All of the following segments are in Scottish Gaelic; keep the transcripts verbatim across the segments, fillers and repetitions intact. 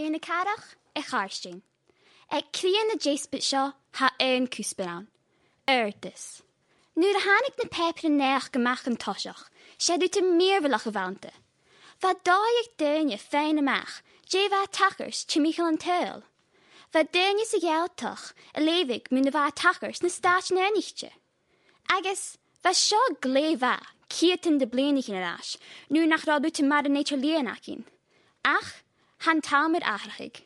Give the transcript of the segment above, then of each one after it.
Dè na cathrach, a chàirdean. Aig cridhe na deasbad seo, tha aon cuspair ann. Adhartas. Nuair a thàinig na pàipearan-naidheachd a-mach an toiseach, 's e rud mìorbhaileach a bh' annta. Bha dòigh aig daoine faighinn a-mach dè bha a' tachairt timcheall an t-saoghail. Bha daoine sa Ghàidhealtachd a' leughadh mu na bha a' tachairt sna Stàitean Aonaichte. Agus bha seo glè mhath, ceudan de bhliadhnaichean air ais, nuair nach robh rud mar an eadar-lìon againn. Ach, tha an t-àm air atharrachadh.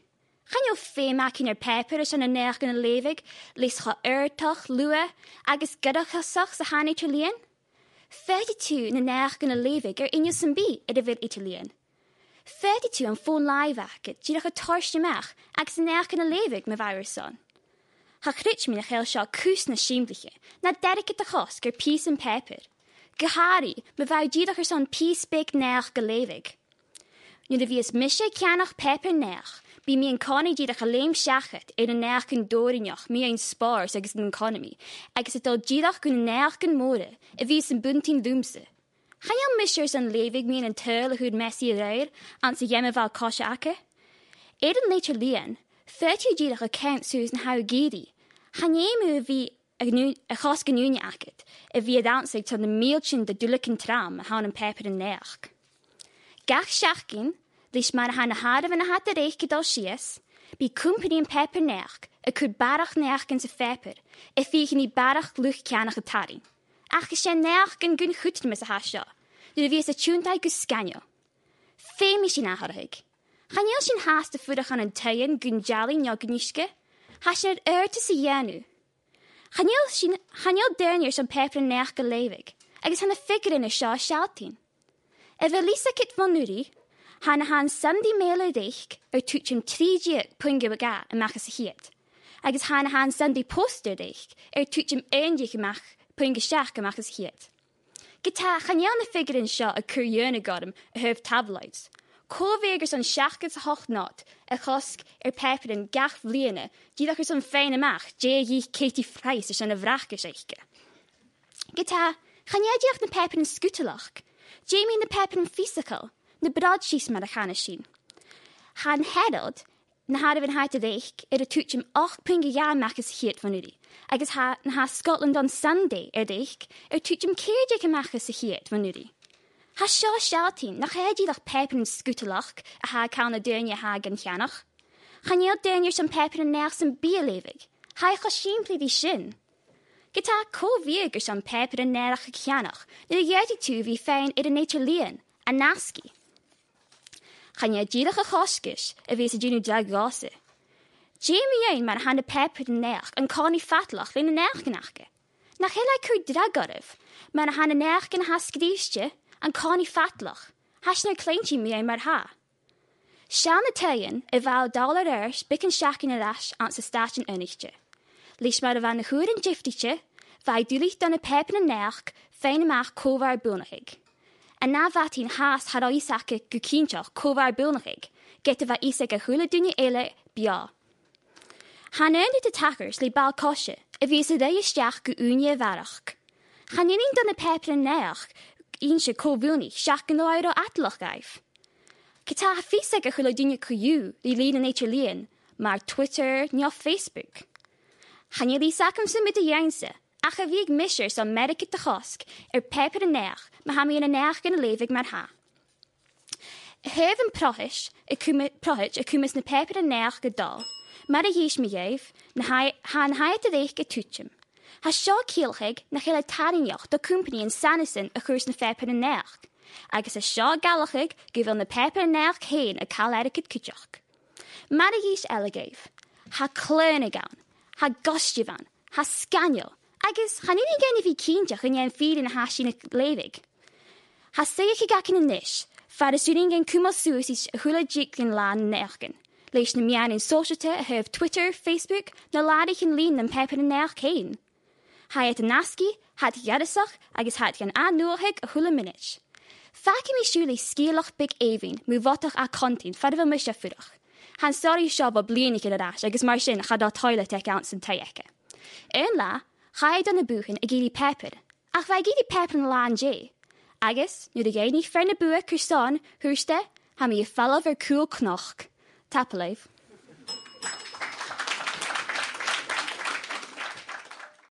Chan eil feum againn air pàipear airson na naidheachdan a leughadh, leis cho adhartach, luath agus goireasach 's a tha an eadar-lìon. Faodaidh tu na naidheachdan a leughadh air inneal sam bith air a bheil eadar-lìon. Faodaidh tu am fòn-làimhe agad dìreach a thoirt a-mach agus na naidheachdan a leughadh ma bha thu airson. Cha chreid mi nach eil seo cus nas sìmpliche na d' airgead a chosg air pìos pàipeir, gu h-àraidh ma bha thu dìreach airson pìos beag naidheachd a leughadh. Nuair a bhios mise a' ceannach pàipear-naidheachd, bidh mi an-còmhnaidh dìreach a' leum seachad air na naidheachdan dòrainneach mu spòrs agus an economy, agus a' dol dìreach gu na naidheachdan mòra a bhios a' buntainn riumsa. Chan eil mise airson leughadh mu na tha an t-saoghal a' cur meas air adhart anns a' gheama ball-coise aca. Air an eadar-lìon, faodaidh tu dìreach a' ceangal suas na tha thu ag iarraidh. Chan fheum thu a bhith a' gnù-, a' chosg an ùine agad, a bhith a' rannsachadh tro na mìltean de dhuilleagan trom a th' ann am pàipearan-naidheachd. Gach seachdain, leis mar a tha na h-àireamhan a tha iad a' reic a' dol sìos, bidh companaidhean pàipear-naidheachd a' cur barrachd naidheachdan sa phàipear, a' feuchainn ri barrachd luchd-ceannach a tharraing. Ach 's e naidheachdan gun chudromas a tha seo, nuair a bhios e a' tionndadh gu sgainneil. Feumaidh sinn atharrachadh. Chan eil sinn fhathast a' fuireach ann an taighean gun dealan no gun uisge. Tha sinn air adhartas a dhèanamh. Chan eil sinn, chan eil daoine airson pàipearan-naidheachd a leughadh, agus tha na figearan seo a' sealltainn. A bheil fhios agad bhon uiridh, tha na tha an Sunday Mail a' reic air tuiteam trì deug puing a dhà a-mach às a' cheud, agus tha na tha an Sunday Post a' reic air tuiteam aon deug a-mach, puing a seachd a-mach às a' cheud. Ge-tà, chan eil na figearan seo a' cur iongnadh orm a thaobh tabloids. Cò bhiodh airson seachdad 's a h-ochd not a chosg air pàipearan gach bliadhna, dìreach airson faighinn a-mach dè dh'ith Katie Price airson a bhracaist aice? Ge-tà, chan e dìreach na pàipearan sgudalach. Dè mu na pàipearan fiosaicheil, na broadsheets mar a chanas sinn? Tha an Herald, na h-àireamhan a tha iad a' reic, air a tuiteam ochd puing a dhà a-mach às a' cheud bhon uiridh, agus tha, na tha Scotland on Sunday a' reic, air tuiteam ceithir deug a-mach às a' cheud bhon uiridh. Tha seo a' sealltainn nach e dìreach pàipearan sgudalach a tha a' call na daoine a tha gan ceannach. Chan eil daoine airson pàipearan-naidheachd sam bith a leughadh. Tha e cho sìmplidh ri sin. Ge-tà, cò bhiodh airson pàipearan-naidheachd a cheannach nuair a dh'fhaodadh tu a bhith faighinn air an eadar-lìon, an-asgaidh? Chan e dìreach a' chosgais a bhios a' dèanamh dragh dhòmhsa. Dè mu dheidhinn mar a tha na pàipearan-naidheachd an-còmhnaidh fadalach leis na naidheachdan aca? Nach eil e a' cur dragh oirbh, mar a tha na naidheachdan a tha sgrìobhte an-còmhnaidh fadalach? Tha sinn air cluinntinn mu dheidhinn mar-thà. Seall na taighean a bha a' dol air adhart beagan sheachdainean air ais anns na Stàitean Aonaichte. Leis mar a bha na h-uairean diofraichte, bha e duilich do na pàipearan-naidheachd faighinn a-mach cò bha air buannachadh. An ath mhadainn fhathast cha robh fhios aca gu cinnteach cò bha air buannachadh, ged a bha fios aig a h-uile duine eile beò. Tha an aon rud a' tachairt le ball-coise a bhios a' ruith a-steach gu ùine a bharrachd. Chan urrainn do na pàipearan-naidheachd innse cò bhuannaich seach gun robh e ro fhadalach dhaibh. Ge-tà, tha fios aig a h-uile duine co-dhiù ri linn an eadar-lìon, mar Twitter no Facebook. Chan eil fhios agamsa mu do dheidhinn-sa, ach cha bhiodh mise airson m' airgead a chosg air pàipearan-naidheachd ma tha mi air na naidheachdan a leughadh mar-thà. A thaobh am prothaid a' cuma-, prothaid a' cumas na pàipearan-naidheachd a' dol, mar a dh'inns mi dhuibh, na tha-, tha na tha iad a' reic a' tuiteam. Tha seo a' ciallachadh nach eil e tarraingeach do chompanaidhean sanasan a chur sna phàipearan-naidheachd, agus tha seo a' ciallachadh gu bheil na pàipearan-naidheachd fhèin a' call airgead cuideachd. Mar a dh'inns Eilidh dhuibh, tha claonadh ann, tha goisdean ann, tha sgainneal, agus chan urrainn dhuinn a bhith cinnteach an e am fìrinn a tha sinn a' leughadh. Tha suidheachadh againn a-nis, far as urrainn dhuinn cumail suas ris a h-uile diog den là na naidheachdan, leis na meadhanan sòisealta a thaobh Twitter, Facebook, no làraichean-lìn nam pàipearan-naidheachd fhèin. Tha iad an-asgaidh, tha iad goireasach agus tha iad gan ath-nuadhachadh a h-uile mionaid. Fàgaidh mi sibh le sgeulachd beag èibhinn mu bhodach à Contae far a bheil mise a' fuireach. Tha an stòiridh seo bho bhliadhnaichean air ais agus mar sin cha robh toilet aige anns an taigh aige. Aon latha, chaidh e do na bùthan ag iarraidh pàipear, ach bha e ag iarraidh pàipear an latha an-dè. Agus, nuair a dh'fhaighnich fear na bùth carson, thuirt e, "Tha mi a' falbh air cùl cnoc." Tapadh leibh.